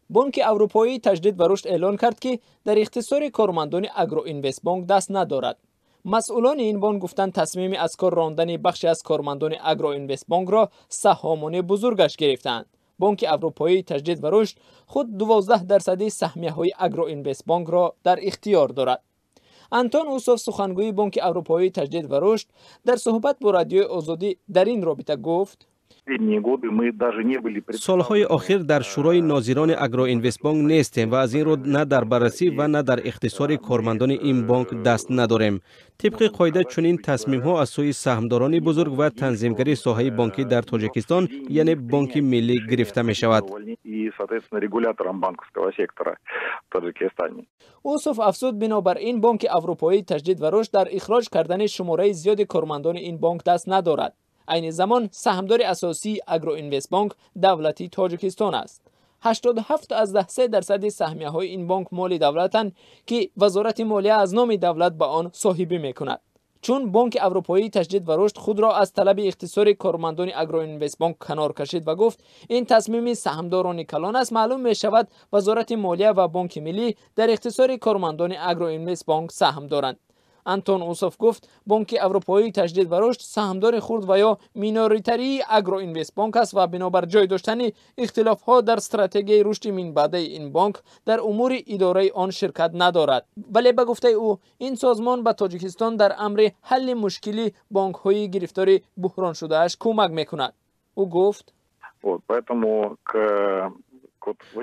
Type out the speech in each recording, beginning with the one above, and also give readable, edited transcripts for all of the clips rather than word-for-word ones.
Бонки Аврупоии таҷдид ва рушд эълон кард, ки дар ихтисори кормандони Агроинвестбонк даст надорад. Масъулони ин бонк гуфтанд, тасмими аз кор рондани бахше аз кормандони Агроинвестбонкро саҳомони бузургаш гирифтаанд. Бонки Аврупоии таҷдид ва рушд худ 12% саҳмияҳои Агроинвестбонкро дар ихтиёр дорад. Антон Усов, сухангӯи Бонки Аврупоии таҷдид ва рушд, дар суҳбат бо Радиои Озодӣ дар ин робита гуфт: Солҳои охир дар Шӯрои нозирони Агроинвестбонк нестем ва аз ин рӯ на дар баррасӣ ва на дар ихтисори кормандони ин бонк даст надорем. Тибқи қоида, чунин тасмимҳо аз сӯи саҳмдорони бузург ва танзимгари соҳаи бонкӣ дар Тоҷикистон, яъне Бонки Миллӣ, гирифта мешавад. Усов афзуд, бинобар ин Бонки Аврупоии таҷдид ва рушд дар ихроҷ кардани шумораи зиёди кормандони ин бонк даст надорад. Айни замон саҳмдори асосии Агроинвестбонк давлати Тоҷикистон аст. 87,3% саҳмияҳои ин бонк моли давлатанд, ки Вазорати молия аз номи давлат ба он соҳибӣ мекунад. Чун Бонки Аврупоии таҷдид ва рушд худро аз талаби ихтисори кормандони Агроинвестбонк канор кашид ва гуфт, ин тасмими саҳмдорони калон аст, маълум мешавад, Вазорати молия ва Бонки Миллӣ дар ихтисори кормандони Агроинвестбонк саҳм доранд. Антон Усов гуфт, Бонки Аврупоии таҷдид ва рушд саҳмдори хурд ва ё миноритарии Агроинвестбонк аст ва бинобар ҷой доштани ихтилофҳо дар стратегияи рушди минбаъдаи ин бонк дар умури идораи он ширкат надорад. Вале ба гуфтаи ӯ, ин созмон ба Тоҷикистон дар амри ҳалли мушкили бонкҳои гирифтори буҳрон шудааш кӯмак мекунад. Ӯ гуфт: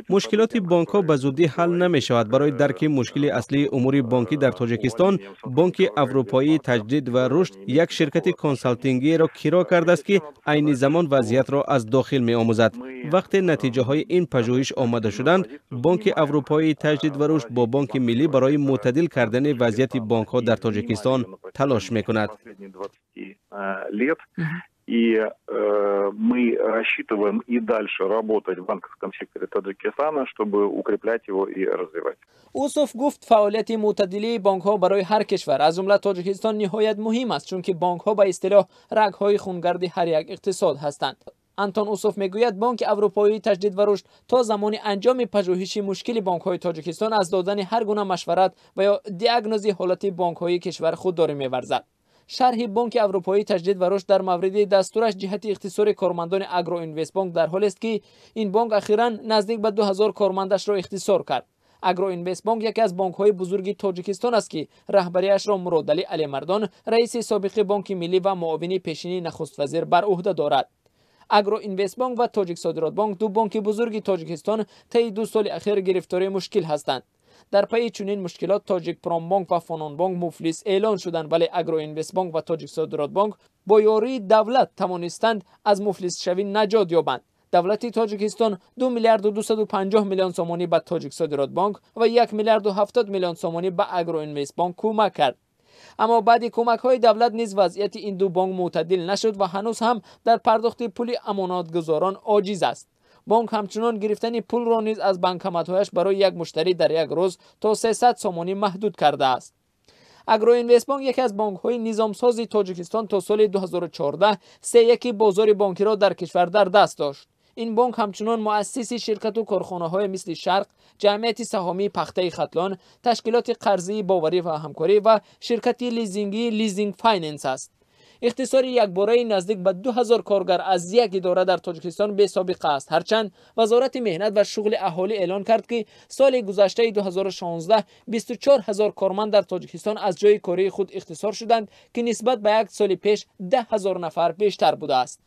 Мушкилоти бонкҳо ба зудӣ ҳал намешавад. Барои дарки мушкили аслии умури бонкӣ дар Тоҷикистон, Бонки Аврупоии таҷдид ва рушд як ширкати консалтингиеро киро кардааст, ки айни замон вазъиятро аз дохил меомӯзад. Вақте натиҷаҳои ин пажӯҳиш омода шуданд, Бонки Аврупоии таҷдид ва рушд бо Бонки Миллӣ барои мӯътадил кардани вазъияти бонкҳо дар Тоҷикистон талош мекунад. И мы рассчитываем и дальше работать в банковском секторе Таджикистана, чтобы укреплять его и развивать. Усов гуфт, фаъолияти мӯътадилии бонкҳо барои ҳар кишвар, аз ҷумла Тоҷикистон, ниҳоят муҳим аст, чунки бонкҳо ба истилоҳ рагҳои хунгарди ҳар як иқтисод ҳастанд. Антон Усов мегӯяд, Бонки Аврупоии таҷдид ва рушд то замони анҷоми пажӯҳиши мушкили бонкҳои Тоҷикистон аз додани ҳар гуна машварат ва ё диагнози ҳолати бонкҳои кишвар худдорӣ меварзад. Шарҳи Бонки Аврупоии таҷдид ва рушд дар мавриди дастураш ҷиҳати ихтисори кормандони Агроинвестбонк дар ҳолест, ки ин бонк ахиран наздик ба 2000 кормандашро ихтисор кард. Агроинвестбонк яке аз бонкҳои бузурги Тоҷикистон аст, ки раҳбарияшро Муродалӣ Алимардон, раиси собиқи Бонки Миллӣ ва муовини пешини нахуствазир, бар ӯҳда дорад. Агроинвестбонк ва Тоҷиксодиротбонк, ду бонки бузурги Тоҷикистон, таи 2 соли ахир гирифтори мушкил ҳастанд. Дар пайи чунин мушкилот Тоҷикпромбонк ва Фононбонк муфлис эълон шуданд, вале Агроинвестбонк ва Тоҷиксодиротбонк бо ёрии давлат тавонистанд аз муфлисшавӣ наҷот ёбанд. Давлати Тоҷикистон 2 миллиарду 250 миллион сомонӣ ба Тоҷиксодиротбонк ва 1 миллиарду 70 миллион сомонӣ ба Агроинвестбонк кӯмак кард. Аммо баъди кӯмакҳои давлат низ вазъияти ин ду бонк мӯътадил нашуд ва ҳанӯз ҳам дар пардохти пули амонатгузорон оҷиз аст. Бонк ҳамчунон гирифтани пулро низ аз банкоматҳояш барои як муштарӣ дар як рӯз то 300 сомонӣ маҳдуд кардааст. Агроинвестбонк яке аз бонкҳои низомсози Тоҷикистон то соли 2014 сеяки бозори бонкиро дар кишвар дар даст дошт. Ин бонк ҳамчунон муассиси ширкату корхонаҳое мисли Шарқ, Ҷамъияти саҳомии пахтаи Хатлон, Ташкилоти қарзии боварӣ ва ҳамкорӣ ва ширкати лизингии Лизинг Файненс аст. Ихтисори якбораи наздик ба 2000 коргар аз як идора дар Тоҷикистон бесобиқа аст. Ҳарчанд Вазорати меҳнат ва шуғли аҳолӣ эълон кард, ки соли гузаштаи 2016 24 ҳазор корманд дар Тоҷикистон аз ҷои кории худ ихтисор шуданд, ки нисбат ба як соли пеш 10 ҳазор нафар бештар будааст.